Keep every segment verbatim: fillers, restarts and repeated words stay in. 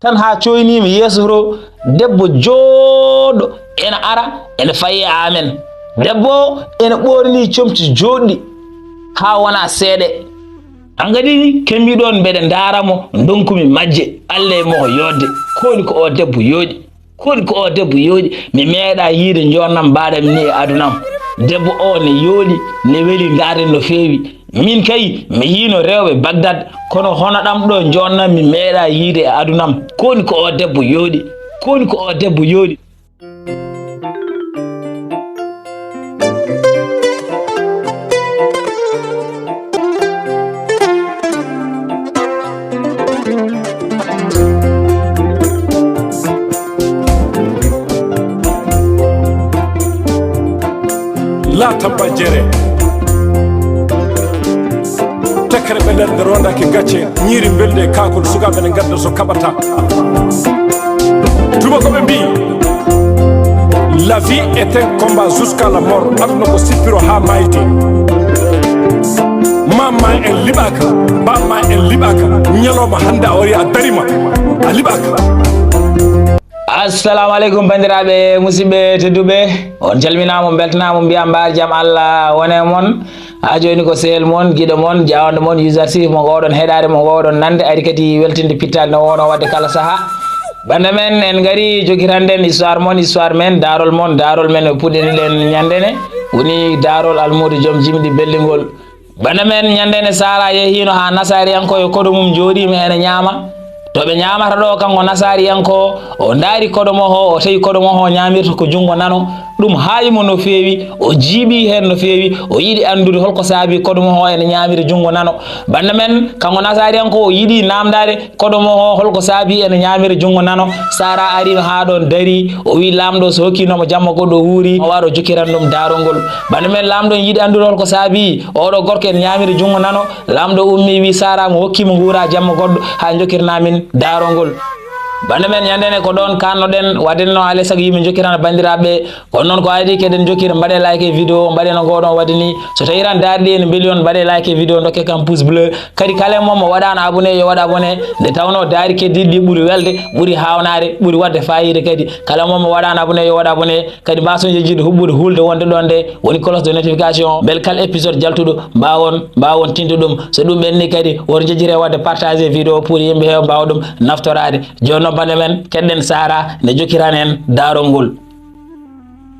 tan haa cooyniimi yeeso to, debbo jooɗɗo ene ara, ene fayi e amen. Debbo o ene ɓoornii comci jooɗɗi haa wona seeɗa. An kadi kemmi ɗoon mbeɗa ndaara mo, ndonkumi majje, Allah e mo ko yooɗde. Ko woni ko o debbo yooɗi? Ko woni ko o debbo yooɗi? Mi meeɗaa yiide njoornam mbaɗam ni e adunam. Debbo o ne yooɗi, ne weli ndaarde no feewi. Min kay, mi yiino rewɓe Bagdad, kono hono ɗam ɗo njoornam mi meeɗaa yiide e adunam. Ko woni ko o debbo yooɗi? Ko woni ko o debbo yooɗi? La tabba jere. Tekkere ɓe nder nde rondaki gacce, ñiiri mbelndi e kaakol, sukaaɓe ne ngadda so kaɓata. Tuma ko ɓe mbii, la vie est un combat jusqu'à la mort. Aduna ko sippiro haa maayde. Maama en liɓaaka, bamma en liɓaaka. Ñalawma hannde a wari a darima, a liɓaaka. Assalamu aleykum, banndiraaɓe, musidɓe tedduɓe. On calminaama, on mbeltanaama, on mbiyaa mbaar jam Allah wone e mon. Haa jooni ko sehil mon, giɗo mon, jawande mon, user six mo ngoowɗon heɗaade, mo ngoowɗon nande, ari kadi weltinde pittaali no woono waɗde kala sahaa. Bannde men, en ngari jogitanɗen histoire mon, histoire men, daarol mon, daarol men o puɗɗiniɗen ñande ne. Woni daarol almuudo joom jimɗi belɗi ngol. Bannde men ñande ne Saara yehiino haa Nasaariyanko e koɗo mum jooɗiima ene ñaama. To ɓe ñaamata ɗo, kanko Nasaariyanko o, o ndaari koɗo mo o, o tawi koɗo mo o ñaamirta ko junngo nano. Ɗum haayi mo no feewi, o jiiɓii heen no feewi, o yiɗi anndude hol ko saabii koɗo mo o ene ñaamira junngo nano. Bannde men, kanko Nasaariyanko o yiɗi naamndaade koɗo mo o, hol ko saabii ene ñaamira junngo nano. Saara ariima haa ɗoon darii, o wii laamɗo so hokkiino mo jamma goɗɗo o wuuri, o wara o jokkiran ɗum daarol ngol. Bannde men, laamɗo ene yiɗi anndude hol ko saabii oɗo gorko ene ñaamira junngo nano. Laamɗo ummii wii Saara mo hokki mo nguura jamma goɗɗo haa jokkirana min daarol ngol. Bannde men, ñande ne ko ɗoon kaannoɗen, waɗde no alaa e sago yimɓe njokkirana banndiraaɓe ɓe. Kono noon ko adii keɗen jokkira, mbaɗe like e vidéo, mbaɗe no ngoɗon waɗi ni. So tawi tan daarɗe ene mbeli on, mbaɗe like e vidéo, ndokke kam pouce bleu. Kadi kala e mon mo waɗaano abonné, yo waɗ abonné. Nde tawnoo daari keddiiɗi ɗi ɓuri welde, ɓuri haawnaade, ɓuri waɗde faayiida kadi. Kala e mon mo waɗaano abonné, yo waɗ abonné. Kadi mbaason jejjitde huɓɓude hulde wonde ɗoon nde woni cloche de notification. Mbele kala épisode jaltuɗo mbaawon, mbaawon tinde ɗum. So ɗum ɓenni kadi, woto njejjite waɗde partagé vidéo pour yimɓe heewa mbaawa ɗum naftoraade. Jooni noon bannde men, keɗɗen Saara nde jokkiran en daarol ngol.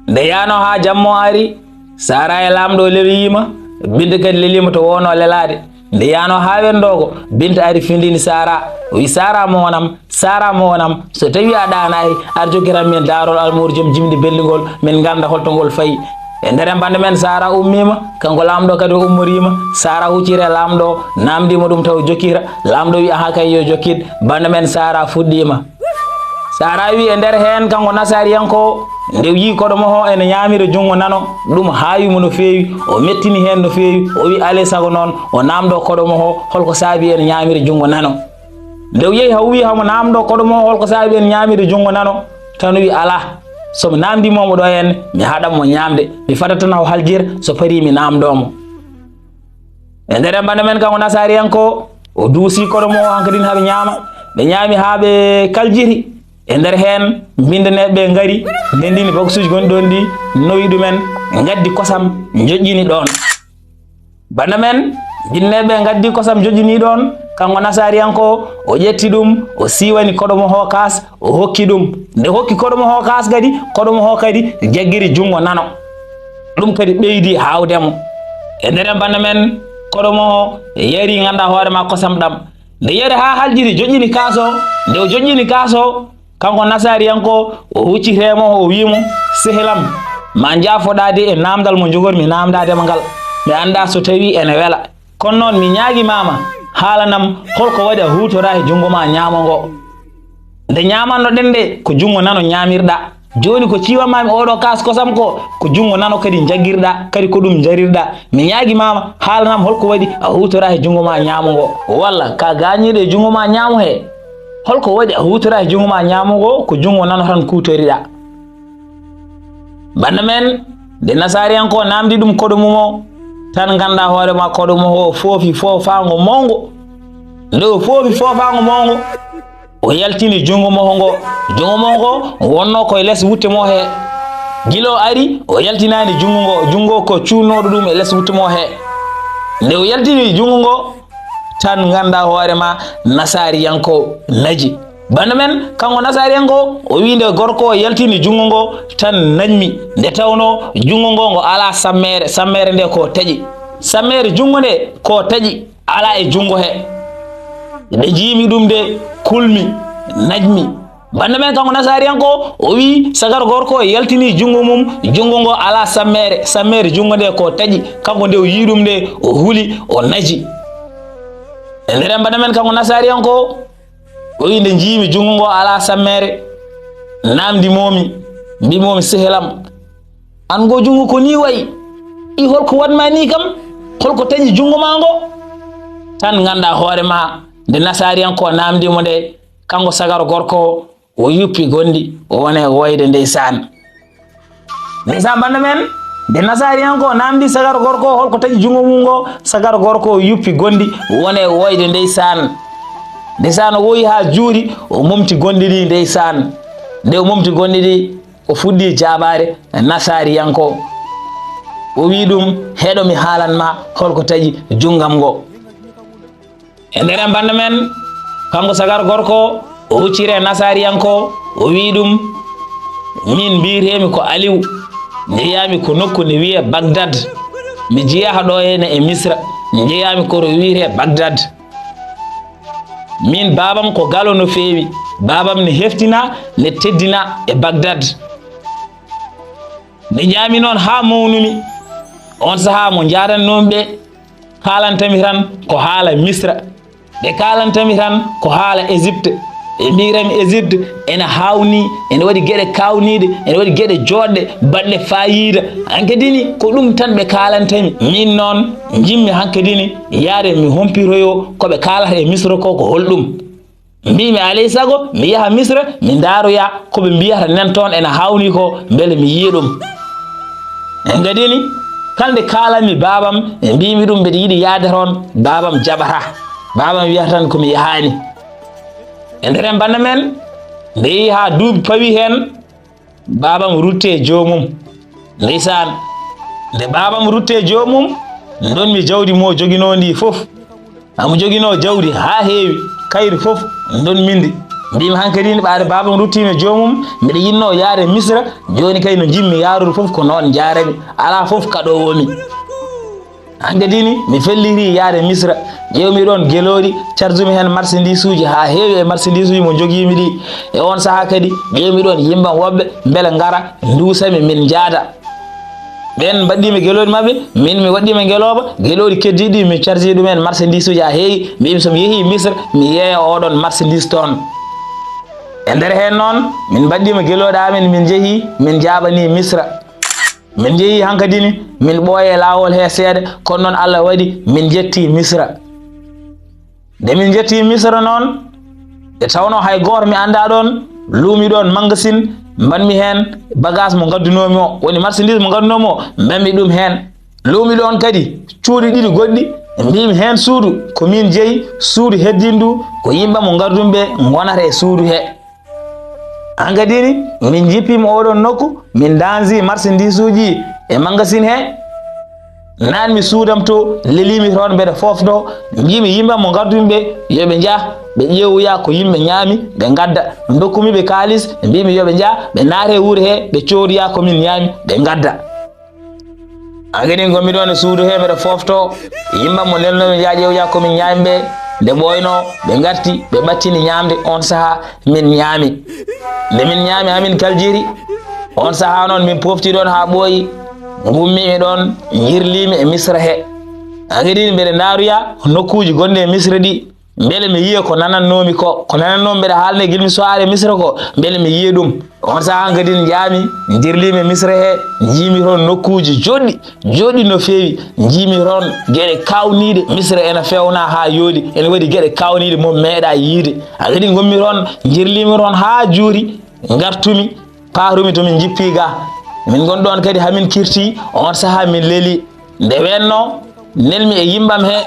Nde yahnoo haa jamma o ari, Saara e laamɗo o leloyiima, Binta kadi leliima to woowno lelaade. Nde yahnoo haa wenndoo ko, Binta ari findini Saara, o wii, "Saara mo wonam, Saara mo wonam, so tawii a ɗaanaaki, ar jokkiran min daarol almuudo joom jimɗi belɗi ngol, min ngannda hol to ngol fayi." E nder en bannde men, Saara ummiima, kanko laamɗo kadi o ummoriima. Saara hucciri e laamɗo, naamndiima ɗum taw jokkira. Laamɗo wii, "Aha kay, yo jokkit." Bannde men, Saara fuɗɗiima. Saara wii e nder heen, kanko Nasaariyanko o, nde o yii koɗo mo o ene ñaamira junngo nano, ɗum haawi mo no feewi, o mettini heen no feewi, o wii alaa e sago noon o naamndoo koɗo mo o hol ko saabii ene ñaamira junngo nano. Nde o yehi haa o wii hamo naamndoo koɗo mo o hol ko saabii ene ñaamira junngo nano, tan o wii, "Alaa, so mi naamndiima mo ɗo heen, mi haɗan mo ñaamde, mi fadata tan o haljir, so parii mi naamndoo mo." E nder en bannde men kanko Nasaariyanko o, o duusi koɗo mo o hankadin haa ɓe ñaama. Ɓe ñaami haa ɓe kaljiti. E nder heen, binndaneeɓe ɓe ngari, ndendini box uji gonɗi ɗoon ɗi, nowi ɗumen, ngaddi kosam, njoƴƴini ɗoon. Bannde men, binndaneeɓe ɓe ngaddi kosam, njoƴƴini ɗoon. Kanko Nasaariyanko o, o ƴetti ɗum, o siiwani koɗo mo o kaas, o hokki ɗum. Nde hokki koɗo mo o kaas kadi, koɗo mo o kadi jaggiri junngo nano. Ɗum kadi ɓeydi haawde mo. E nder en bannde men, koɗo mo o yari, nganndaa hoore ma, kosam ɗam. Nde yari haa haljiti, joƴƴini kaas o. Nde o joƴƴini kaas o, kanko Nasaariyanko o, o hucciti e mo, o wii mo, "Sehil am, ma njaafoɗaa de e naamndal mo njogormi naamndaade ma ngal. Mi anndaa so tawii ene wela. Kono noon, mi ñaagimaama, haalanam hol ko waɗi a huutoraaki junngo ma ñaamo ngo. Nde ñaamanno-ɗen nde, ko junngo nano ñaamirɗaa. Jooni ko ciiwanmaami oɗo kaas kosam ko, ko junngo nano kadi njaggirɗaa, kadi ko ɗum njarirɗaa. Mi ñaagimaama, haalanam hol ko waɗi a huutoraaki junngo ma ñaamo ngo. Walla ka gaañiiɗo e junngo ma ñaamo he, hol ko waɗi a huutoraaki junngo ma ñaamo ngo, ko junngo nano tan kuutoriɗaa?" Bannde men, nde Nasaariyanko o naamndi ɗum koɗo mum o, tan nganndaa hoore ma, koɗo mo o foofi foofaango mawngo. Nde o foofi foofaango mawngo, O yaltini junngo mo ngo, junngo mo ngo wonnoo ko e les wutte mo he. Gila o ari, o yaltinaani junngo ngo, junngo ko cuunnooɗo ɗum e les wutte mo he. Nde o yaltini junngo ngo, tan nganndaa hoore ma nasaariyanko naji. Bannda men, kanko nasaariyanko, o wii nde gorko o yaltini junngo ngo, tan najmi. Nde tawnoo junngo ngo, ngo alaa sammeere, sammeere nde ko taƴi. Sammeere junngo nde ko taƴi, alaa e junngo he. Nde njiimi ɗum nde, kulmi, najmi. Bannda men kanko nasaariyanko, o wii sagar gorko o yaltini junngo mum, junngo ngo alaa sammeere, sammeere junngo nde ko taƴi. Kanko nde o yii ɗum nde, o huli, o naji. E nder en bannda men kanko nasaariyanko, o wii nde njiimi junngo ngo alaa sammeere, naamndi moomi, mbii moomi sehelam. Aan ngo junngo ko nii wayi? I holko waɗ ma nii kam? Holko taƴi junngo ma ngo? Tan nganndaa hoore ma nde nasaariyanko naamndi mo nde, kanko sagar gorko o, o yuppi gonɗi, o woni e woyde ndeysaan. Ndeysaan bannda men, nde nasaariyanko naamndi sagar gorko o holko taƴi junngo mum ngo, sagar gorko o yuppi gonɗi, o woni e woyde ndeysaan. Ndeysaan o woyi haa juuri, o momti gonɗi ɗi ndeysaan. Nde o momti gonɗi ɗi, o fuɗɗi jaabaade nasaariyanko. O wii ɗum, heɗo mi haalan ma holko taƴi junngam ngo. E nder en bannda men, kanko sagar gorko, o hucciri e nasaariyanko, o wii ɗum, min mbiyeteemi ko Aliw, njeyaami ko nokku ne wiyee Bagdad. Mi jeyaa ɗo henne e Misra, njeyaami ko to wiyetee Bagdad. Min baabam ko galo no feewi, baabam ne heftina, ne teddina e Bagdad. Nde njaami noon haa mawnumi, oon sahaa mo njaadannoomi ɓe, kaalantami tan ko haala Misra. Ɓe kaalantami tan ko haala Égypte. Ɓe mbiyatami Égypte ene haawnii, ene waɗi geɗe kaawniiɗe, ene waɗi geɗe jooɗɗe, baɗɗe faayiida. Hankadi ni ko ɗum tan ɓe kaalantami. Miin noon, njiɗmi hankadi ni yahde mi humpitoyoo ko ɓe kaalata e Misra ko, ko holɗum. Mbiimi, alaa e sago mi yaha Misra, mi ndaaroya ko ɓe mbiyata nen toon ene haawnii ko, mbele mi yiya ɗum. Hankadi ni, kala nde kaalanmi baabam, e mbiimi ɗum mbeɗa yiɗi yahde toon, baabam jaɓataa. Baabam wiyata tan ko mi yahaani. E nder en bannda men, nde yehi haa duuɓi pawi heen, baabam rutti e joomum. Ndeysaan, nde baabam rutti e joomum, ndonmi jawdi mo joginoo ndi fof. Amo joginoo jawdi haa heewi, kayri fof ndonmi ndi. Mbiimi hankadi ni, ɓaade baabam ruttiima e joomum, mbeɗa yiɗnoo yahde Misra, jooni kay no njiɗmi yahrude fof ko noon njaarami, alaa fof kaɗoowo mi. Hankadi ni, mi felliti yahde Misra, ƴeewmi ɗoon gelooɗi, carjumi heen marchandisuuji haa heewi e marchandisuuji mo njogiimi ɗi. E oon sahaa kadi, ƴeewmi ɗoon yimɓam woɓɓe, mbele ngara, nduusami, min njaada. Ɓeen mbaɗdiimi gelooɗi maɓɓe, miin mi waɗdiima ngelooba, gelooɗi keddiiɗi ɗi, mi carji ɗum heen marchandisuuji haa heewi, mbiimi so mi yehii Misra, mi yeeya oɗoon marchandise toon. E nder heen noon, min mbaɗdiima gelooɗi amen, min njehii, min njaaɓanii Misra. Min njehii hankadi ni, min ɓooyi e laawol hee seeɗa, kono noon Allah waɗi min njettii Misra. Nde min njettii Misra noon, nde tawnoo hay gooto mi anndaa ɗoon, luumi ɗoon magasin, mbaɗmi heen bagage mo ngaddunoomi o, woni marchandise mo ngaddunoomi o, mbaɗmi ɗum heen. Luumi ɗoon kadi cuuɗi ɗiɗi goɗɗi, mbiimi heen suudu ko miin jeyi, suudu heddindu ko yimɓe mo ngaddumi ɓe ngonata e suudu hee. Hankadi ni, min njippiima oɗoon nokku, min ndaanzi marchandisuuji e magasin hee. Naatmi suudam to, leliimi toon mbeɗa foofto, mbiimi yimɓe mo ngaddumi ɓe, yo ɓe njah, ɓe ƴeewoya ko yimɓe ñaami, ɓe ngadda. Ndokkumi ɓe kaalis, mbiimi yo ɓe njah, ɓe naata e wuro hee, ɓe coodoya ko min ñaami, ɓe ngadda. Hankadi ngonmi ɗoon e suudu hee, mbeɗa foofto yimɓe mo nelnoomi, njah ƴeewoya ko min ñaami ɓe. Nde ɓooynoo, ɓe ngarti, ɓe ɓattini ñaamde. Oon sahaa, min ñaami. Nde min ñaami, haa min kaljiti, oon sahaa noon, min pofti ɗoon haa ɓooyi, ngummiimi ɗoon, njirliimi e Misra hee. Hankadi mbeɗa ndaaroya nokkuuji gonɗi e Misra ɗi, mbele mi yiya ko nanannoomi ko, ko nanannoomi mbeɗa haalnee gila mi sowaade Misra ko, mbele mi yiya ɗum. Oon sahaa hankadi njaami, njirliimi e Misra hee, njiimi toon nokkuuji jooɗɗi, jooɗɗi no feewi, njiimi toon geɗe kaawniiɗe. Misra ene feewnaa haa yooɗi, ene waɗi geɗe kaawniiɗe mo meeɗaa yiide. Hankadi ngonmi toon, njirliimi toon haa juuti, ngartumi, paatumi to min njippii ga. Min ngon ɗoon kadi haa min kirtii, oon sahaa min lelii. Nde weetnoo, nelmi e yimɓam hee,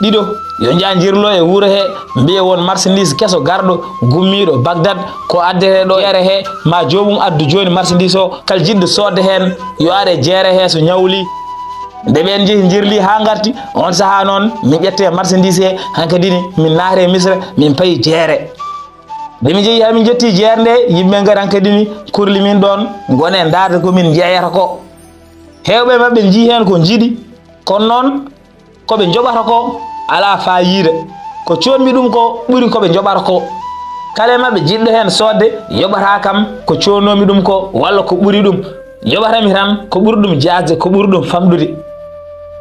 Ɗiɗo, yo njah njirlo e wuro he, mbiye won marchandise keso garɗo gummiiɗo Bagdad ko addete ɗo jeere he, ma joomum addu jooni marchandise o, kal jiɗɗo soodde heen yo ar e jeere he so ñawli. Nde ɓeen njehi njirli haa ngarti, on sahaa noon min ƴette marchandise he, hankadi ni min naate Misra, min payi jeere. Nde min njehi haa min njetti jeere nde, yimɓe ngari hankadi ni kurli min ɗoon, ngone ndaarde ko min njeeyata ko. Heewɓe maɓɓe njii heen ko njiɗi, kono noon ko ɓe njoɓata ko alaa faayiida. Ko coodmi ɗum ko ɓuri ko ɓe njoɓata ko. Kala e maɓɓe jiɗɗo heen soodde yoɓata kam ko coodnoomi ɗum ko walla ko ɓuri ɗum. Yoɓatami tan ko ɓuri ɗum jaasde, ko ɓuri ɗum famɗude.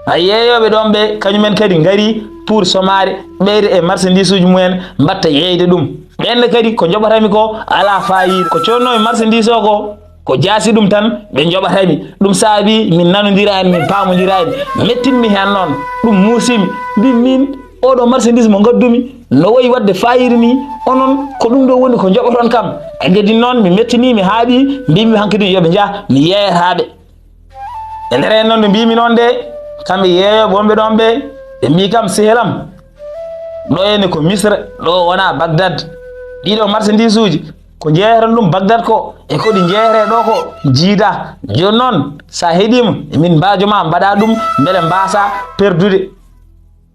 A yeeyooɓe ɗoon ɓe, kañumen kadi ngari pour somaade, ɓeyda e marchandise uji mumen, mbaɗta yeeyde ɗum. Ɓeen ne kadi ko njoɓatami ko alaa faayiida. Ko coodnoomi marchandise o ko, ko jaasi ɗum tan ɓe njoɓatami. Ɗum saabi min nanondiraani, min paamondiraani. Mettinmi heen noon, ɗum muusimi. Mbi min, oɗo marchandise mo ngaddumi, no wayi waɗde faayiida ni, onon ko ɗum ɗo woni ko njoɓoton kam. Hankadi noon mi mettinii, mi haaɓi, mbimi hankadi yo ɓe njah, mi yeeyata ɓe. E nder heen noon nde mbimi noon nde, kamɓe yeeyooɓe wonɓe ɗoon ɓe, ɓe mbi kam, sehil am, ɗo ene ko Misra, ɗo wonaa Bagdad. Ɗiɗo marchandise uji, ko njeeyatan ɗum Bagdad ko, e ko ɗi njeeyatee ɗo ko, jiida. Jooni noon, so a heɗiima, min mbaajo ma mbaɗa ɗum, mbele mbaasa perdude.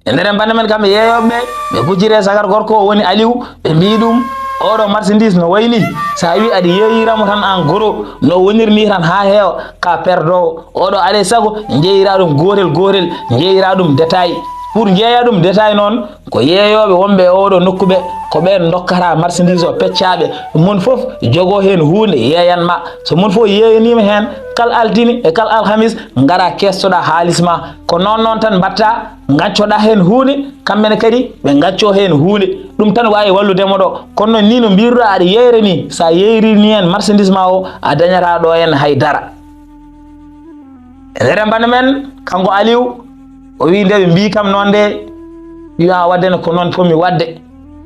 E nder en bannde men kamɓe yeeyooɓe ɓe, ɓe kucciri e sagar gorko o woni Aliw, ɓe mbii ɗum, oɗo marchandise no wayi nii, so a wii aɗa yeeyira mo tan en gros, no woniri nii tan haa heewa, ka perdoowo. Oɗo alay sago njeeyira ɗum gootel gootel, njeeyira ɗum détail. Pour njeeya ɗum détail noon, ko yeeyooɓe wonɓe e oɗo nokku ɓe, ko ɓeen ndokkata marchandise o peccaaɓe. Mon fof jogoo heen huunde yeeyan ma. So mon fof yeeyaniima heen, kal altine e kal alhamis, ngara keestoɗa haalis ma. Ko noon noon tan mbaɗta, ngaccoɗa heen huunde, kamɓe ne kadi ɓe ngaccoo heen huunde. Ɗum tan waawi wallude mo ɗo. Kono noon, nii no mbiiruɗaa aɗa yeeyra nii, so a yeeyrii nii heen marchandise ma o, a dañataa ɗo heen hay dara. E nder en bannde men, kanko Aliw, o wii nde ɓe mbii kam noon nde, wiyaa waɗde ne ko noon fotmi waɗde.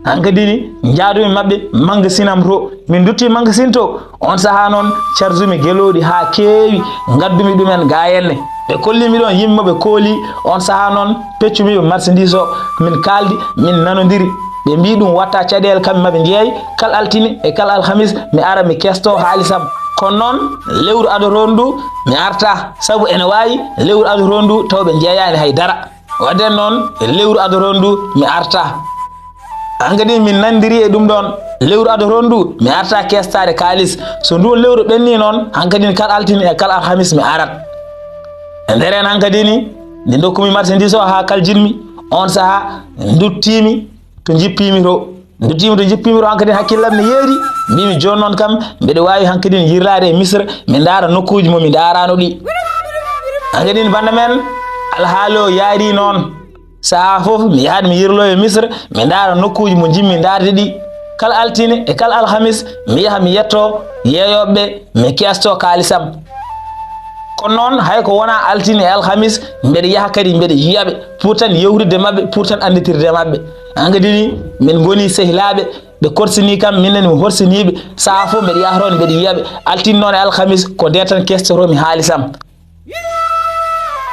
Hankadi ni, njaadumi maɓɓe magasin am to. Min ndutti magasin to. On sahaa noon, carjumi gelooɗi haa keewi, ngaddumi ɗumen gaa henne. Ɓe kolli mi ɗoon yimɓe ɓe kooli. On sahaa noon, peccumi ɓe marchandise o. Min kaaldi, min nanondiri. Ɓe mbii ɗum watta caɗeele, kamɓe maɓe njeey. Kal altine e kal alhamis, mi ara mi kesto haalis am. Kono noon, lewru adotoondu, mi arta. Sabu ene waawi lewru adotoondu taw ɓe njeeyaani hay dara. Waɗde noon, lewru adotoondu, mi arta. Hankadi min nanndiri e ɗum ɗoon. Lewru adotoondu, mi arta keestaade kaalis. So nduun lewru ɓennii noon, hankadi kal altine e kal alhamis mi arat. E nder heen hankadi ni, nde ndokkumi marchandise o haa kal jiɗmi, oon sahaa nduttiimi to njippiimi to. Nduttiimi to njippiimi to hankadi hakkillam ne yeeri. Mbimi jooni noon kam, mbeɗa waawi hankadi yirlaade e Misra, mi ndaara nokkuuji mo mi ndaaraano ɗi. Hankadi bannde men, alhaali o yaari noon. Sahaa fof mi yahat mi yirlo e Misra, mi ndaara nokkuuji mo njiɗmi ndaarde ɗi. Kal altine e kal alhamis, mi yaha mi yetto yeeyooɓe ɓe, mi keesto kaalisam. Kono noon, hay ko wonaa altine e alhamis, mbeɗa yaha kadi mbeɗa yiya ɓe, pour tan yewtidde maɓɓe, pour tan annditirde maɓɓe. Hankadi ni, min ngoni sehilaaɓe, ɓe korsinii kam, minen mi horsinii ɓe. Sahaa fof mbeɗa yaha toon mbeɗa yiya ɓe. Altine noon e alhamis, ko nde tan keestotoomi haalisam.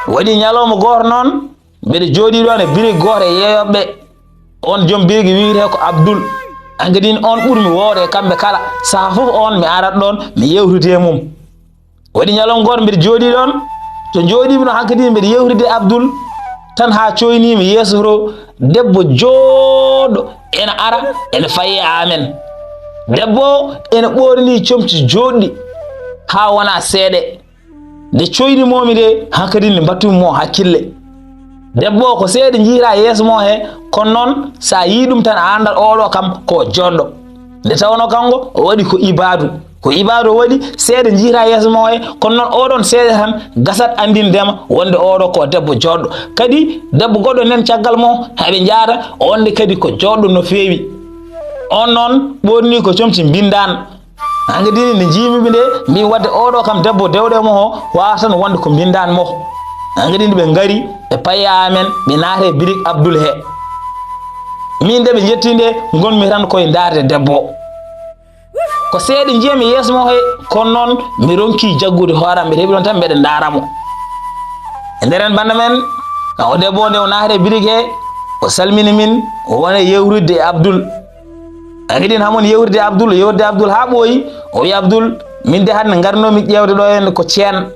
Waɗi ñalawma gooto noon, mbeɗa jooɗii ɗoon e birig gooto e yeeyooɓe ɓe. Oon joom birig wiyetee ko Abdul. Hankadi oon ɓurmi woowde e kamɓe kala. Sahaa fof oon mi arat ɗoon, mi yeewtida e mum. Waɗi ñalawma gooto mbeɗa jooɗii ɗoon. To njooɗiimi ɗoon hankadi mbeɗa yeewtida e Abdul tan haa cooyniimi yeeso to, debbo jooɗɗo ene ara, ene fayi e amen. Debbo o ene ɓoornii comci jooɗɗi haa wona seeɗa. Nde cooyni-moo-mi nde, hankadi nde mbaɗtumi mo hakkille. Debbo o ko seeɗa njiyraa yeeso mo he, kono noon, so a yii ɗum tan, a anndat oɗo kam ko jooɗɗo. Nde tawnoo kanko, o waɗi ko ibaadu. Ko ibaadu o waɗi, seeɗa njiyraa yeeso mo he, kono noon, oɗon seeɗa tan, gasat anndindema wonde oɗo ko debbo jooɗɗo. Kadi, debbo goɗɗo nen caggal mo, heɓe njaada, on nde kadi ko jooɗɗo no feewi. On noon, ɓoornii ko comci mbinndaan. Hankadi nde njiimi ɓe nde, mbimi waɗde oɗo kam debbo dewɗo e mo o, waawata tan wonde ko mbinndaan mo. Hankadi nde ɓe ngari, ɓe payi amen, ɓe naati e birig Abdul he. Min nde ɓe njetti nde, ngonmi tan koye ndaarde debbo o. Ko seeɗa njiyami yeeso mo he, kono noon mi ronki jaggude hoore am, mbeɗa heɓi ɗoon tan mbeɗa ndaara mo. E nder en bannde men, kanko debbo o nde o naati e birig he, O salmini min, o wona yewrude e Abdul. A heɗin hamon yewrude e Abdul, o yewrude e Abdul haa ɓooyi. O wi Abdul, min de hannde ngarnoomi ƴeewde ɗo heen ko ceen.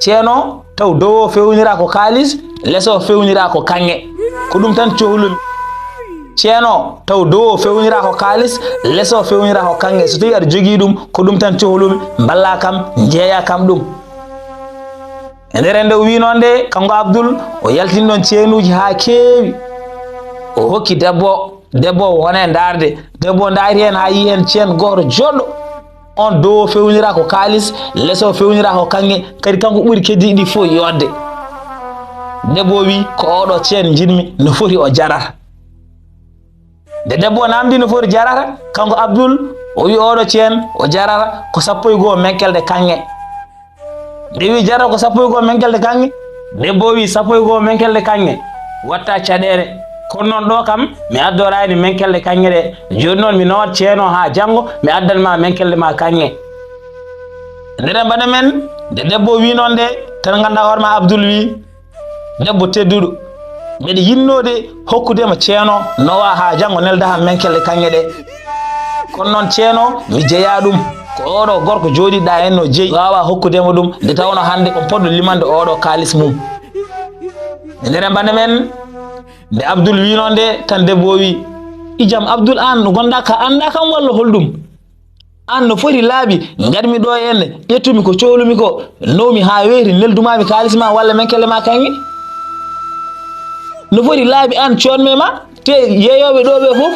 Ceen o, taw dow o fewnira ko kaalis, les o fewnira ko kaŋŋe. Ko ɗum tan cohlumi. Ceen o, taw dow o fewnira ko kaalis, les o fewnira ko kaŋŋe. So tawi aɗa jogii ɗum, ko ɗum tan cohlumi, mballa kam, njeeya kam ɗum. E nder nde o wi noon de, kanko Abdul, o yaltini ɗon ceenuuji haa keewi. O hokki debbo, debbo o wona e ndaarde. Debbo o ndaari heen haa yi heen ceen gooto jooɗɗo. On dow o fewnira ko kaalis, les o fewnira ko kaŋŋe, kadi kanko ɓuri keddiiɗi ɗi fof yooɗde. Debbo o wi, ko oɗo ceen njiɗmi, no foti o jarata. Nde debbo o naamndi no foti jarata, kanko Abdul, o wi oɗo ceen o jarata ko sappo e goo menkelde kaŋŋe. Nde wi jarata ko sappo e goo menkelde kaŋŋe, debbo o wi sappo e goo menkelde kaŋŋe, watta caɗeele. Kono noon ɗo kam, mi addoraani menkelde kaŋŋe ɗe. Jooni noon mi nawat ceen o haa janngo, mi addan ma menkelde ma kaŋŋe. Nder en bana men, nde debbo o wi noon de, tan ngannda hoore ma Abdul wi, debbo tedduɗo, mbeɗa yinnoo de hokkude ma ceen o, nawa haa janngo nelda ham menkelde kaŋŋe ɗe. Kono noon ceen o, mi jeyaa ɗum. Ko oɗo gorko jooɗiɗa heen no jeyi, waawa hokkude ma ɗum, nde tawno hannde on poɗɗo limande oɗo kaalis mum. E nder en bana men, nde Abdul wi noon de, tan debbo o wi, ijam Abdul, aan no ngonɗa ka annda kam walla holɗum? Aan no foti laabi, ngarmi ɗo henne, ƴettumi ko cohlumi ko, nawmi haa weeti, neldumami kaalis ma walla menkelle ma kaŋŋe? No foti laabi aan coodme ma, te yeeyooɓe ɗo ɓe fof,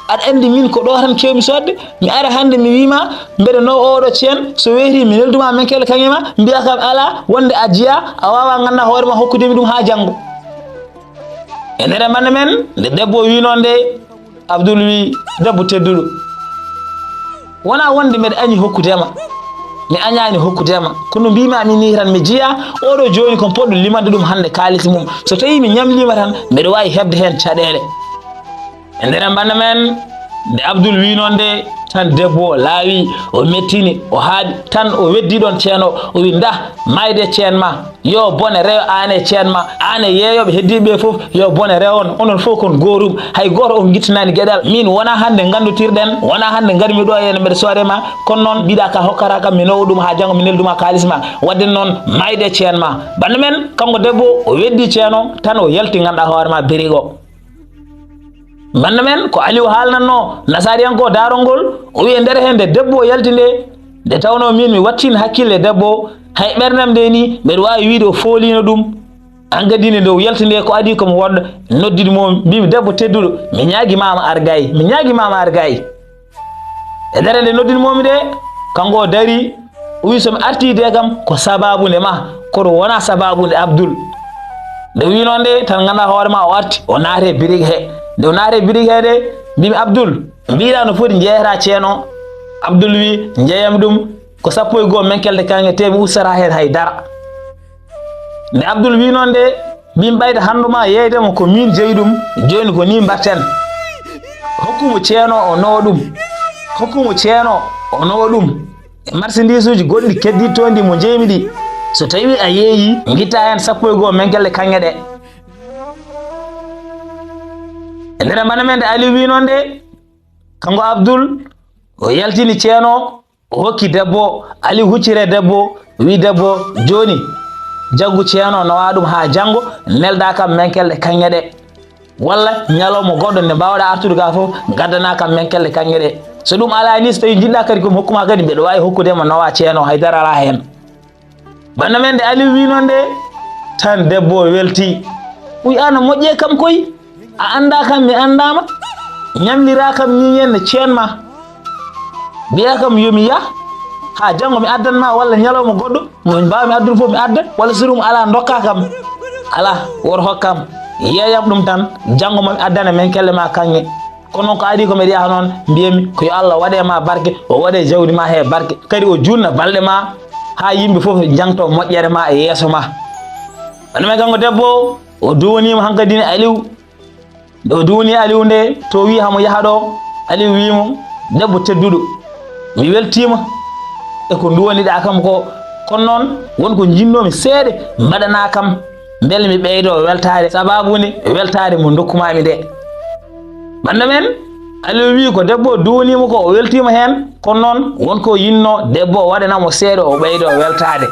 aɗa anndi min ko ɗo tan keewmi soodde, mi ara hannde mi wii ma, mbeɗa nawa oɗo ceen, so weeti mi nelduma menkelle kaŋŋe ma, mbiya kam alaa, wonde a jeyaa, a waawaa ngannda hoore ma hokkudemi ɗum haa janngo. E nder bana men, nde debbo o wi noon de, Abdul wi, debbo tedduɗo, wona wonde mbeɗa añi hokkude ma, mi añaani hokkude ma, kono mbimi ni tan mi jeyaa, oɗo jooni ko poɗɗo limande ɗum hannde kaalis mum. So tawi mi ñamlima tan, mbeɗa waawi heɓde heen caɗeele. E nder bana men, nde Abdul wi noon de, tan debbo o laawi, o mettini, o haaɗi, tan o weddi ɗon ceen o, o wi, ndah, maayde ceen ma. Yo bone rew aan e ceen ma, aan e yeeyooɓe heddiiɓe ɓe fof, yo bone rew on, onon fof kon goorum, hay gooto on gittinaani geɗal. Min wonaa hannde nganndotirɗen, wonaa hannde ngarmi ɗo henne mbeɗa soode ma, kono noon mbiɗa ka hokkata kam, mi nawa ɗum haa janngo mi nelduma kaalis ma, waɗde noon maayde ceen ma. Bana men, kanko debbo o weddi ceen o, tan o yalti ngannda hoore ma birigo. Bana men ko Aliou haalnatno nasaariyanko daarol ngol, o wi e nder heen nde debbo o yalti nde, nde tawnoo miin mi wattiino hakkille debbo o, hay ɓerndam nde nii mbeɗa waawi wiyde o fooliino ɗum. Aan kadi nde o yalti nde ko adii ko mi woɗɗo, noddidi mo, mbimi, debbo tedduɗo, mi ñaagi ma ma ar gay, mi ñaagi ma ma ar gay. E nder nde noddinmoomi de, kanko o darii, o wi, so mi artii de kam, ko sabaabu nde ma, kono wonaa sabaabu nde Abdul. Nde wi noon de, tan ngannda hoore ma o arti, o naati e birig he. Nde o naati e birig he de, mbimi, Abdul, mbiɗa no foti njeeyata ceen o. Abdul wi, njeeyam ɗum, ko sappo e goo menkelde kaŋŋe, te mi ustata heen hay dara. Nde Abdul wi noon de, min ɓayde hanndu ma yeeyde mo ko min jeyi ɗum, jooni ko ni mbaɗten. Hokku mo ceen o, o nawa ɗum. Hokku mo ceen o, o nawa ɗum. E marchandise uji goɗɗi keddittooɗi mo jeymi ɗi. So tawi a yeeyi, ngitta heen sappo e goo menkelle kaŋŋe ɗe. E nder bana men nde Aliou wi noon de, kanko Abdul, o yaltini ceen o, o hokki debbo, Aliou hucciri e debbo, wi debbo, jooni, jaggu ceen o nawa ɗum haa janngo, nelda kam menkelle kaŋŋe ɗe. Walla ñalawma goɗɗo nde mbaawɗa artude ga fof, ngaddana kam menkelle kaŋŋe ɗe. So ɗum alaa ni, so tawi njiɗɗa kadi ko mi hokkuma kadi, mbeɗa waawi hokkude ma nawa ceen o, hay dara alaa heen. Bana men nde Aliou wi noon de, tan debbo o welti. Wi, aan a moƴƴe kam koy, a annda kam, mi anndaama. Ñamlira kam ni henne ceen ma. Mbiya kam yo mi yah, haa janngo mi addan ma, walla ñalawma goɗɗo, mo mbaawmi addude fof mi adda, walla so ɗum alaa, ndokka kam. Alaa, woto hokkam, yeeyam ɗum tan, janngo ma mi addana menkelle ma kaŋŋe. Kono noon ko adii ko mbeɗa yaha noon, mbiyatmi ko yo Allah waɗe ma barke, o waɗe jawdi ma he barke. Kadi o juutna balɗe ma haa yimɓe fof njangto moƴƴere ma e yeeso ma. Bana men kanko debbo o, o duwaniima hankadi ne Aliou. Nde o duwani Aliou nde, to o wi hamo yaha ɗo, Aliou wi mo, debbo tedduɗo, mi weltiima e ko nduwaniɗa kam ko. Kono noon, won ko njinnoomi seeɗa mbaɗana kam. mbele mi ɓeydo weltaade, sabaabu nde weltaade mo ndokkumaami nde. Bannda men, Aliou wii ko debbo o duwaniimo ko, o weltiima heen, kono noon won ko yinnoo debbo o waɗana mo seeɗa, o ɓeydo weltaade.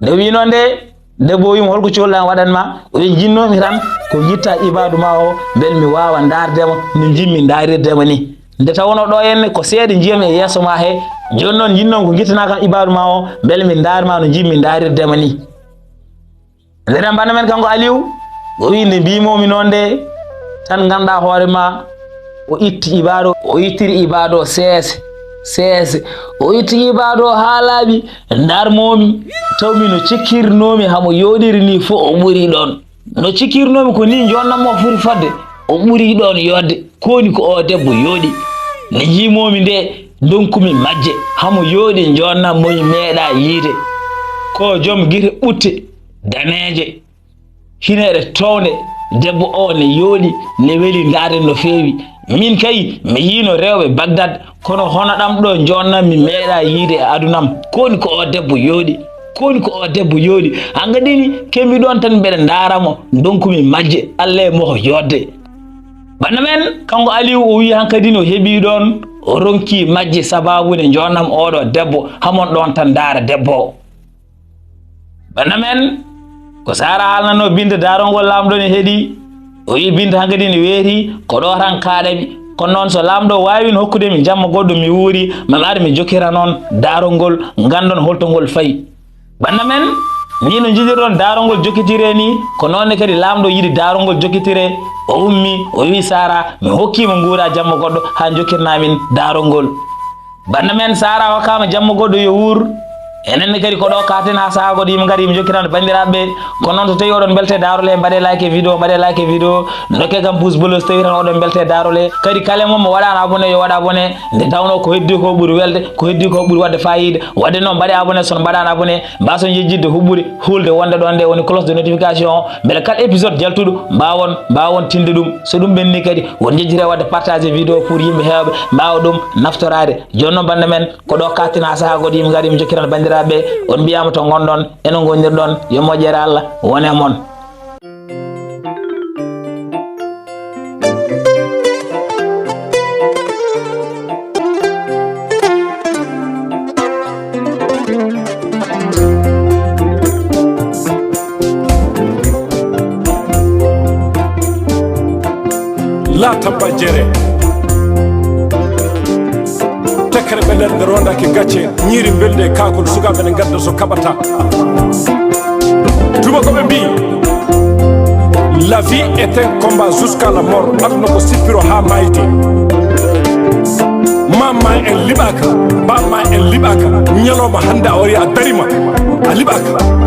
Nde wii noon nde, debbo o wii mo, "Hol ko cohluɗaa mi waɗan ma?" O wii, "Njinnoomi tan ko ngittaa ibaadu ma o, mbele mi waawa ndaarde ma no njimmi ndaarirde ma ni. Nde tawnoo ɗo henne ko seeɗa njiyami e yeeso ma he, jooni noon njinnoomi ko ngittanaa kam ibaadu ma o, mbele mi ndaar ma no njimmi ndaarirde ma ni." Ndeen bannda men kanko Aliou, o wii, "Nde mbiimoomi noon nde, tan nganndaa hoore ma." O itti ibaadu, o ittiri ibaadu o seese, seese. O itti ibaadu o haa laaɓi, ndarmoomi, tawmi no cikkirnoomi hamo yooɗiri ni fof o ɓuri ɗoon. No cikkirnoomi ko ni joonnam o foti fodde, o ɓuri ɗoon yooɗde. Ko woni ko o debbo yooɗi. Nde njiimoomi nde, ndonkumi majje, hamo yooɗi joonnam mo mi meeɗaa yiide. Ko joom gite ɓutte, daneeje. Hineere toownde, debbo o ne yooɗi, ne weli ndaarde no feewi. Min kay, mi yiino rewɓe Bagdad, kono hono ɗam ɗo joonnam mi meeɗaa yiide e adunam. Ko woni ko o debbo yooɗi? Ko woni ko o debbo yooɗi? Hankadi ni, kemmi ɗoon tan mbeɗa ndaara mo, ndonkumi majje, Alla e mo ko yooɗde. Bannda men, kanko Aliou, o wii hankadi no heɓi ɗoon, o ronki majje sabaabu nde joonnam oɗo debbo, hamon ɗoon tan ndaara debbo o. Bannda men, ko Saara haalnanoo Binta daarol ngol laamɗo ne heɗi. O wii Binta hankadi ne weeti, ko ɗo tan kaaɗami. Kono noon so laamɗo waawii hokkude mi jamma goɗɗo mi wuuri, ma mi ar mi jokkira noon daarol ngol, nganndon holto ngol fayi. Bannda men, ni no njiɗirɗon daarol ngol jokkitire ni, ko noon ne kadi laamɗo yiɗi daarol ngol jokkitire. O ummi, o wii Saara, "Mi hokkii ma nguura jamma goɗɗo haa njokkirnaa min daarol ngol." Bannda men, Saara hokkaama jamma goɗɗo yo wuur. Enen ne kadi ko ɗo kaaten haa sahaa goɗɗo yimɓe ngari yimɓe njokkiran banndiraaɓe ɓe. Kono noon so tawii oɗon mbeltee daarol he, mbaɗee like e vidéo, mbaɗee like e vidéo. Ndokkee kam pouce bleu so tawii tan oɗon mbeltee daarol he. Kadi kala e mon mo waɗaano abonné yo waɗ abonné. Nde tawnoo ko heddii ko ɓuri welde, ko heddii ko ɓuri waɗde faayiida. Waɗde noon mbaɗee abonné so on mbaɗaano abonné. Mbaason yejjitde huɓɓude, hulde wonde ɗoon nde woni cloche de notification o. Mbele kala épisode jaltuɗo mbaawon, mbaawon tinde ɗum. So ɗum ɓenni kadi won jejjitde waɗde partage vidéo pour yimɓe heewɓe mbaawa ɗum naftoraade. Jooni noon bannda men, ko ɗo kaaɗten haa sahaa goɗɗo yimɓe ngari yimɓe njokkiran banndiraaɓe ɓe. On mbiyaama to ngonɗon, eno ngonirɗon, yo moƴƴere Allah won e mon. Laa tabba jere. Tekkere ɓe nder nde rondaki gacce, ñiiri mbelndi e kaakol, sukaaɓe ne ngadda so kaɓata. Tuma ko ɓe mbii, la vie est un combat jusqu'à la mort. Aduna ko sippiro haa maayde. Maam ma en liɓaaka, baam ma en liɓaaka. Ñalawma hannde a wari a darima, a liɓaaka.